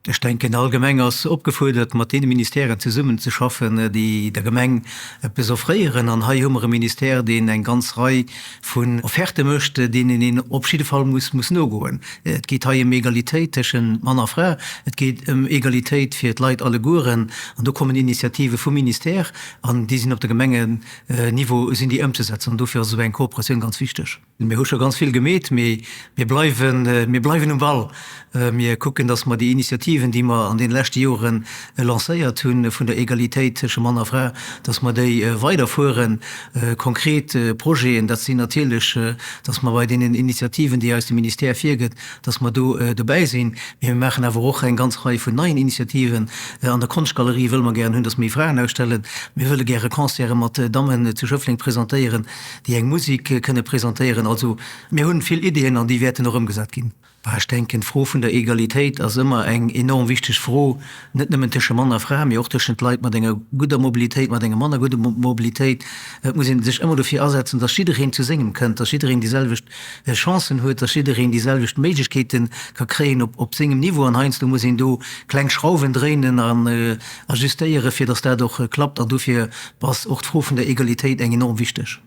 Ech denken, all Gemeng ass opgefuerdert, mat deene Ministèren zesummenzeschaffen, déi der Gemeng eppes offréieren. An hei hu mer e Ministère, deen eng ganz Rei vun Offerte mécht, deenen een op jidde Fall muss muss nogoen. Et geet hei ëm Egalitéit tëschent Mann a Fra, et geet ëm Egalitéit fir d'Leit allegueren. An do kommen Initiative vum Ministère an déi sinn op de Gemengenniveau sinn déi ëmzesetzen. An dofir ass esou eng Kooperatioun ganz wichteg. Mir hu scho ganz vill gemeet, mee mir bleiwen, mir bleiwen um Ball. Mir kucken, datt mer déi Initiativen, déi mer an deene leschte Jore lancéiert hunn, vun der Egalitéit tësche Mann a Fra, datt mer déi weiderfueren. Konkret Projeten, dat sinn natierlech, datt mer bei deenen Initiativen, déi eis de Ministère virgëtt, datt mer do dobäi sinn. Mee mir maachen awer och eng ganz Rei vun neien Initiativen. An der Konschtgalerie wëlle mer gären hunn, datt méi Fraen ausstellen. Mir wëlle gäre Concerte mat Dammen zu Schëffleng presentéieren. déi eng Musik kënne presentéieren. Also mir hunn vill Iddien an déi wäerten och ëmgesat ginn. Bah, ech denken, d'Fro vun der Egalitéit ass ëmmer eng enorm wichteg Fro, net nëmmen tësche Mann a Fra, mee och tëschent Leit mat enger gudder Mobilitéit, mat enger manner gudder Mobilitéit. Et muss ee sech ëmmer dofir asetzen, dass jiddereen zu sengem kënnt, dass jiddereen déi selwecht Chancen huet, dass jiddereen déi selwecht Méiglechkeete ka kréien op sengem Niveau. An heiansdo muss een do kleng Schrauwen dréinen an ajustéieren, fir dass dat och klappt. An dofir ass och d'Fro vun der Egalitéit eng enorm wichteg.